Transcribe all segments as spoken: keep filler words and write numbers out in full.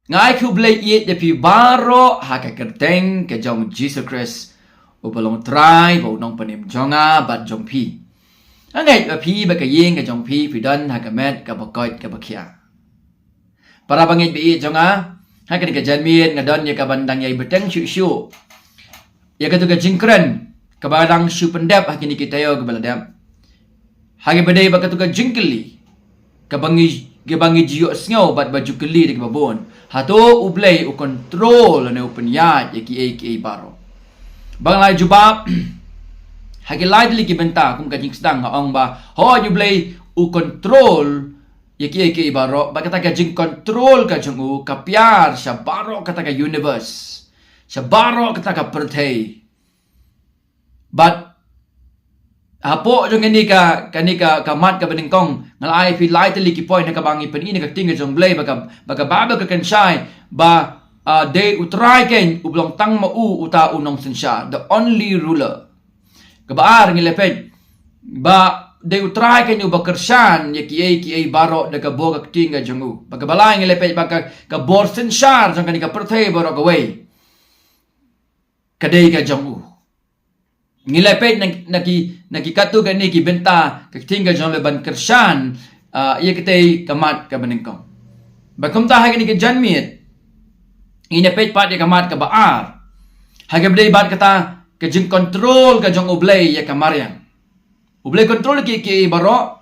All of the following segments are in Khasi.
Nga ai khublei ïeit ïa phi baroh ha ka kyrteng ka jong Jisu Khrist, uba long Trai bad u Nongpynim jong nga bad jong phi. Nga ngeit ba phi bad ka ïing ka jong phi phi don ha ka met kaba koit kaba khia. Para bangeit ba ïeit jong nga, ha kane ka janmiet nga don ïa kaban dang ïai bteng shuh shuh ïa katu ka jingkren kaba dang shu pyndep ha kine ki taïew kiba la dep. Ha kaba dei bad katu ka jingkylli kaba ngi, kaba ngi ju ïohsngew bad ba ju kylli da kiba bun. Hato U Blei u control ne u pynïaid ïa kiei kiei baroh? Ba nga la jubab ha ki lai tylli ki bynta kum ka jingsdang, nga ong ba hooid, U Blei u control ïa kiei kiei baroh, bad kata ka jingcontrol ka jong u ka pher sha baroh kata ka universe, sha baroh kata ka pyrthei. Bad hapoh jong kane ka, kane ka, ka mat kaba nyngkong, nga la ai phi lai tylli ki point ha kaba ngi pyni na ka ktien ka jong U Blei, ba ka, ba ka Baibl ka kynshai ba, ah, dei U Trai keiñ uba long tang ma u uta u nongsynshar, the only ruler. Kaba ar ngi la peit ba dei U Trai keiñ uba kyrshan ïa kiei kiei baroh da ka bor ka ktien ka jong u. Bad kaba lai ngi la peit ba ka, ka bor synshar jong kane ka pyrthei baroh kawei ka dei ka jong u. Ngi la peit na, na ki, na ki katto katne ki bynta ka ktien ka jong U Blei ban kyrshan, ah, ïa katei ka mat kaba nyngkong. Bad kumta ha kane ka janmiet ngin ïa peit pat ïa ka mat kaba ar, ha kaba dei bad kata ka jingcontrol ka jong U Blei ïa ka mariang. U Blei control ïa kiei kiei baroh.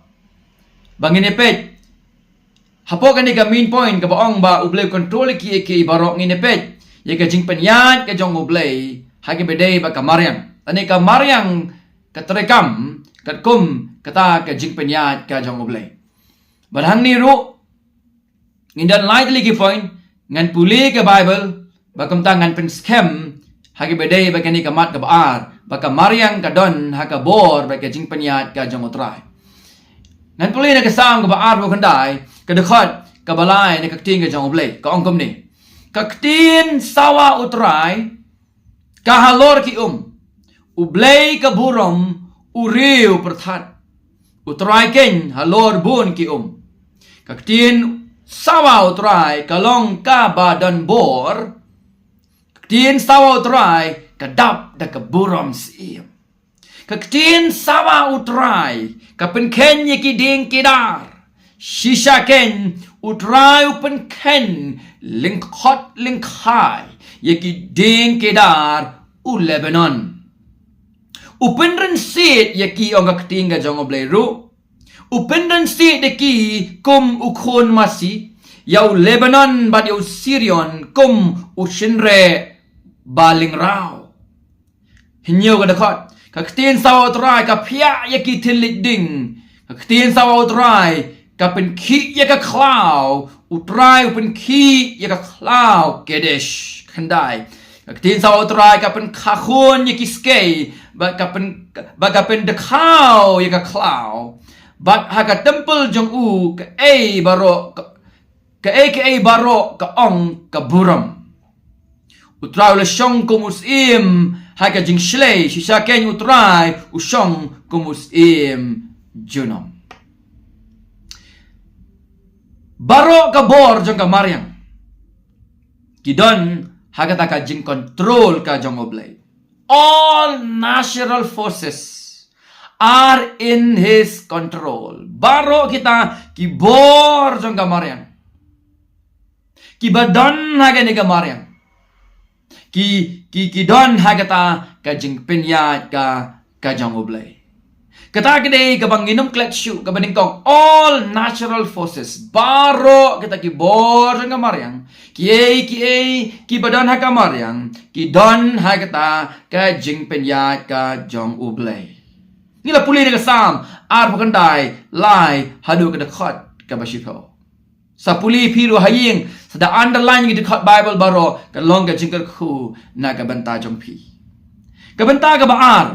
Ba ngin ïa peit hapoh kane ka main point kaba ong ba U Blei control ïa kiei kiei baroh, ngin ïa peit ïa ka jingpynïaid ka jong U Blei ha kaba dei bad ka mariang. Lane ka mariang ka treikam katkum kata ka jingpynïaid ka jong U Blei. Bad hangne ruh ngin don lai tylli ki point, ngan pule ka Baibl, bad kumta ngan pynskhem ha kaba dei bad kane ka mat kaba ar, ba ka mariang ka don ha ka bor bad ka jingpynïaid ka jong U Trai. Ngan pule na ka Salm kaba arphew khyndai, ka dkhot kaba lai na ka ktien ka jong U Blei, ka ong kumne: Ka ktien sawa U Trai ka halor ki um, U Blei ka burom u riew pyrthat. U Trai keiñ halor bun ki um. Ka ktien sawa U Trai ka long kaba don bor. Ka ktien sawa U Trai ka dap da ka burom syiem. Ka ktien sawa U Trai ka pynkheiñ ïa ki dieng ki dar. Shisha keiñ U Trai u pynkheiñ lyngkhot lyngkhai ïa ki dieng ki dar u Lebanon. U pynrynsied ïa ki, ong ka ktien ka jong U Blei ruh. U pynrynsied ïa ki kum u khun masi, ïa u Lebanon bad ïa u Sirion kum u shynreh ba lyngraw. Hynñiew ka dkhot: Ka ktien sawa U Trai ka phiah ïa ki thylliej ding. Ka ktien sawa U Trai ka pynkhih ïa ka khlaw. U Trai u pynkhih ïa ka khlaw Kadesh. Khyndai: Ka ktien sawa U Trai ka pynkha khun ïa ki skei, bad ka pyn, bad ka pyndkhiew ïa ka khlaw. Bad ha ka templ jong u kaei baroh ka, kaei kaei baroh ka ong ka burom. U Trai u la shong kum u syiem ha ka jingshlei, shisha keiñ U Trai u shong kum u syiem junom. Baroh ka bor jong ka mariang ki don ha kata ka jingcontrol ka jong U Blei. All natural forces are in his control. Baroh kita ki bor jong ka mariang kiba don ha kane ka mariang ki, ki, ki don ha kata ka jingpynïaid ka, ka jong U Blei. Kata ka dei kaba ngin ym klet shuh, kaba nyngkong, all natural forces, baroh kita ki bor jong ka mariang, kiei kiei kiba don ha ka mariang ki don ha kata ka jingpynïaid ka jong U Blei. Ngi la pule na ka Salm arphew khyndai, lai haduh ka dkhot kaba shiphew. Sa pule phi ruh ha ïing, sa da underline ïa ki dkhot Baibl baroh, ka long ka jingkyrkhu na ka bynta jong phi. Ka bynta kaba ar,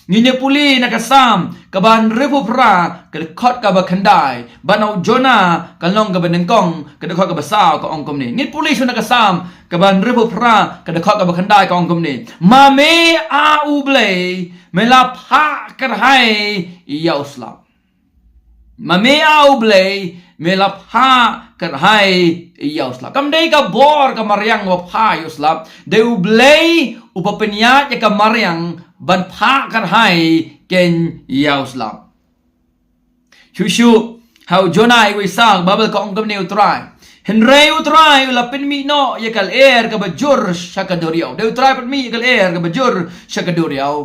ngin ïa pule na ka Salm kaba hynriewphew phra, ka dkhot kaba khyndai, bad na u Jonah ka long kaba nyngkong, ka dkhot kaba saw, ka ong kumne. Ngin pule shuh na ka Salm kaba hynriewphew phra, ka dkhot kaba khyndai, ka ong kumne: Ma me, A U Blei, me la phah kyrhai ïa u slap. Ma me, A U Blei, me la phah kyrhai ïa u slap. Kam dei ka bor ka mariang ba phah ïa u slap. Dei U Blei uba pynïaid ïa ka mariang ban phah kyrhai kein ïa u slap. Shuh shuh ha u Jonah iwei sa, Baibl ka ong kumne, U Trai. Hynrei U Trai u la pynmih noh ïa ka lyer kaba jur sha ka duriaw. Dei U Trai pynmih ïa ka lyer kaba jur sha ka duriaw.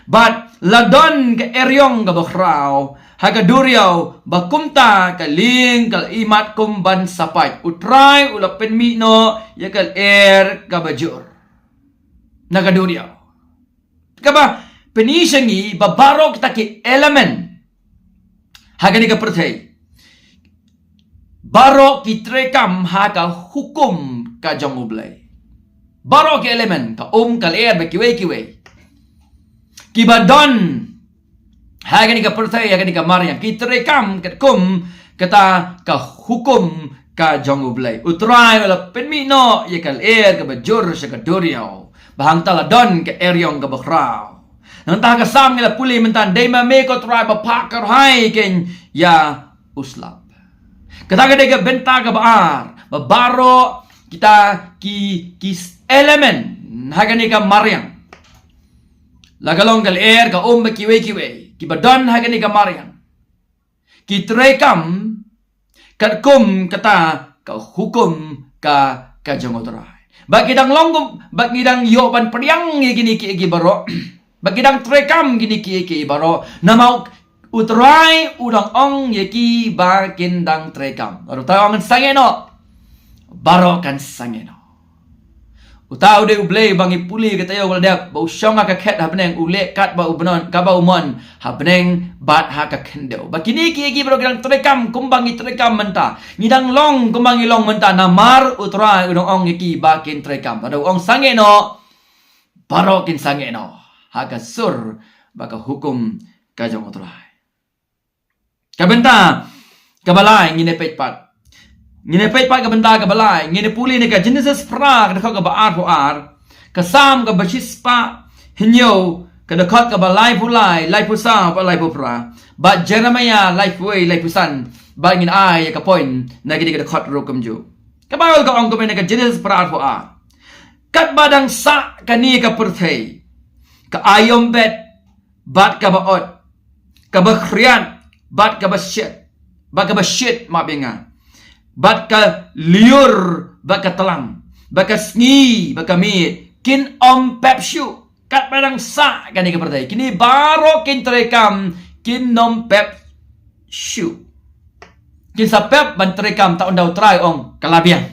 Bad la don ka eriong kaba khraw ha ka duriaw, ba kumta ka lieng ka la imat kum ban sa pait. U Trai u la pynmih noh ïa ka lyer kaba jur na ka duriaw. Kaba pyni sha ngi ba baroh kita ki element ha kane ka pyrthei, baroh ki treikam ha ka hukum ka jong U Blei. Baroh ki element, ka um, ka lyer bad kiwei kiwei, kiba don ha kane ka pyrthei, ha kane ka mariang, ki treikam katkum kata ka hukum ka jong U Blei. U Trai u la pynmih noh ïa ka lyer kaba jur sha ka duriaw, ba hangta la don ka eriong kaba khraw. Nangta ha ka Salm ngi la pule mynta, dei ma me ko Trai ba phah kyrhai kein ïa u slap. Kata ka dei ka bynta kaba ar, ba baroh kita ki, ki element ha kane ka mariang, la ka long ka lyer, ka um bad kiwei kiwei, kiba don ha kane ka mariang, ki treikam katkum kata ka hukum ka, ka jong U Trai. Ba ki dang long kum, ba ki dang ïoh ban pdiang ïa kine kiei kiei baroh. Ba ki dang treikam kine kiei kiei baroh. Namar U Trai u dang ong ïa ki ba kin dang treikam. Bad U Trai u ong kan sangeh noh. Baroh kan sangeh noh. Uta u dei U Blei ba ngi pule ka taïew ka la dep, ba u shong ha ka khet ha bneng, u leh katba u mon, kaba u mon ha bneng bad ha ka khyndew. Ba kine kiei kiei baroh ki dang treikam kumba ngi treikam mynta. Ngi dang long kumba ngi long mynta namar U Trai u dang ong ïa ki ba kin treikam. Bad u ong sangeh noh. Baroh kin sangeh noh ha ka sur bad ka hukum ka jong U Trai. Ka bynta kaba lai ngin ïa peit pat. Ngin ïa peit pat ka bynta kaba lai. Ngin ïa pule na ka Jenesis phra, ka dkhot kaba arphew ar. Ka Salm kaba shispah hynñiew, ka dkhot kaba laiphew lai, laiphew saw bad laiphew phra. Bad Jeremaïah laiphew wei, laiphew san. Bad ngin ai ïa ka point na kine ki dkhot ruh kumjuh. Ka Baibl ka ong kumne na ka Jenesis phra arphew ar. Katba dang sah kane ka pyrthei, ka aïom bet bad kaba ot, kaba khriat bad kaba shit, bad kaba shit, map ïa nga, bad ka lyiur bad ka tlang, bad ka sngi bad ka miet, kin ym pep shuh. Katba dang sah kane ka pyrthei, kine baroh kin treikam, kin ym pep shuh. Kin sa pep ban treikam, ta ynda U Trai u ong ka la biang.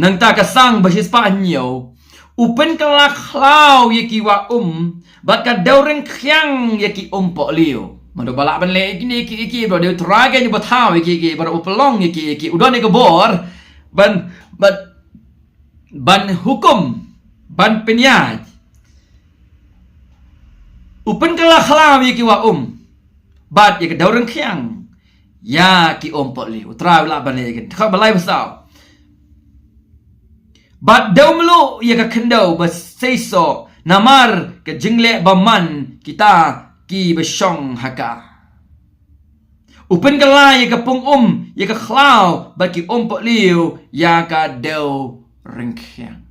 Nangta ka Salm ba shispah hynñiew, u pynkylla khlaw ïa ki wah um, bad ka dewryngkhiang ïa ki umpohliew. Mano ba lah ban leh ïa kine kiei kiei baroh? Dei U Trai kein uba thaw ïa kiei kiei baroh, u pynlong ïa kiei kiei, u don ïa ka bor ban, ban, ban hukum, ban pynïaid. U pynkylla khlaw ïa ki wah um bad ïa ka dewryngkhiang ïa ki umpohliew. U Trai u lah ban leh ïa kine. Dkhot ba laiphew saw. Bad dewmluh ïa ka khyndew ba seisoh namar ka jingleh bymman kita kiba shong ha ka. U pynkylla ïa ka pung um ïa ka khlaw bad ki umpohliew ïa ka dewryngkhiang.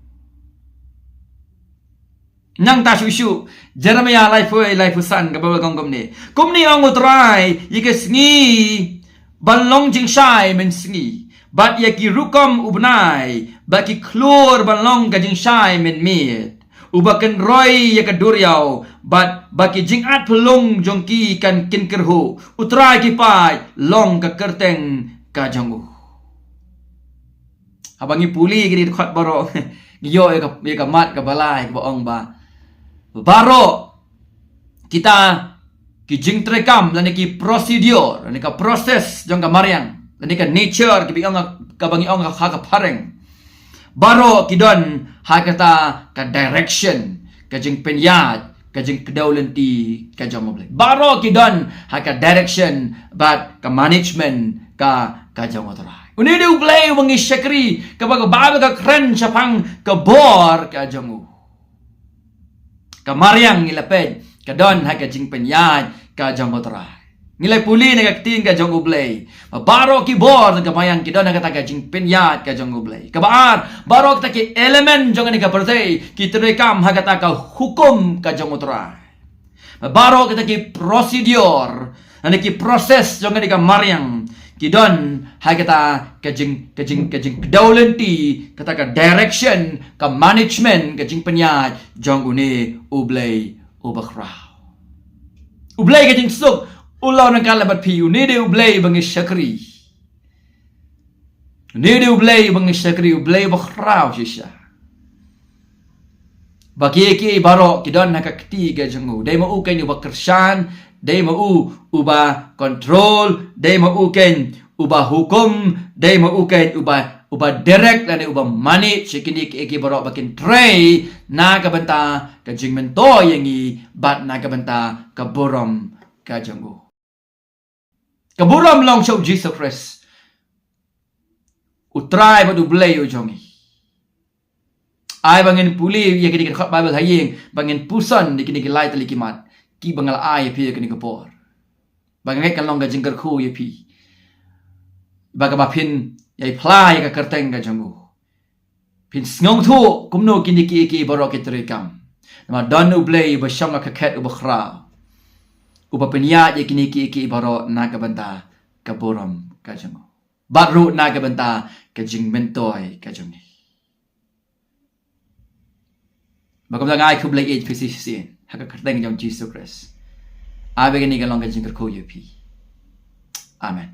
Nangta shuh shuh, Jeremaïah laiphew, laiphew san, ka Baibl ka ong kumne. Kumne ong U Trai ïa ka sngi ban long jingshai mynsngi, bad ïa ki rukom u bnai, bad ki khlur ban long ka jingshai mynmiet. Uba kynroi ïa ka duriaw, bad ba ki jingat phyllung jong ki kan kin kyrhuh. U Trai ki paid, long ka kyrteng ka jong u. Haba ngi pule kine ki dkhot baroh, ngi ïoh ïa ka, ïa ka mat kaba lai kaba ong ba baroh kita ki jingtreikam lane ki procedure lane ka process jong ka mariang lane ka nature kiba ong, kaba ngi ong ha ka phareng, baroh ki don ha kata ka direction, ka jingpynïaid, ka jingkdew lynti ka jong U Blei. Baroh ki don ha ka direction bad ka management ka, ka jong U Trai. Une u dei U Blei uba ngi shakri, kaba ka Baibl ka kren shaphang ka bor ka jong u. Ka mariang ngi la peit ka don ha ka jingpynïaid ka jong U Trai. Ngi la pule na ka ktien ka jong U Blei ba baroh ki bor jong ka mariang ki don ha kata ka jingpynïaid ka jong U Blei. Kaba ar, baroh kita ki element jong kane ka pyrthei ki treikam ha kata ka hukum ka jong U Trai. Ba baroh kita ki procedure, lane ki process jong kane ka mariang ki don ha kata ka jing, ka jing, ka jingkdew lynti, kata ka direction, ka management, ka jingpynïaid jong une U Blei uba khraw. U Blei ka jingsuk u la ryngkat lem bad phi. Une dei U Blei ba ngi shakri. Une dei U Blei ba ngi shakri, U Blei uba khraw shisha. Ba kiei kiei baroh ki don ha ka kti ka jong u. Dei ma u keiñ uba kyrshan, dei ma u uba control, dei ma u keiñ uba hukum, dei ma u keiñ uba, uba direct lane uba manage ïa kine kiei kiei baroh ba kin trei na ka bynta ka jingmyntoi ïa ngi bad na ka bynta ka burom ka jong u. Ka burom long sha U Jisu Khrist, U Trai bad U Blei u jong ngi. Ai ba ngin pule ïa kine ki dkhot Baibl ha ïing, ba ngin puson ïa kine ki lai tylli ki mat kiba nga la ai ïa phi ïa kane ka por. Ba nga ngeit kan long ka jingkyrkhu ïa phi, ba kaba phin ïai phla ïa ka kyrteng ka jong u. Phin sngewthuh kumno kine kiei kiei baroh ki treikam. Namar don U Blei uba shong ha ka khet uba khraw, uba pynïaid ïa kine kiei kiei baroh na ka bynta ka burom ka jong u bad ruh na ka bynta ka jingmyntoi ka jong ngi. Ba kumta nga ai khublei ïa phi shisien ha ka kyrteng jong U Jisu Khrist. Ai ba kane kan long ka jingkyrkhu ïa phi. Amen.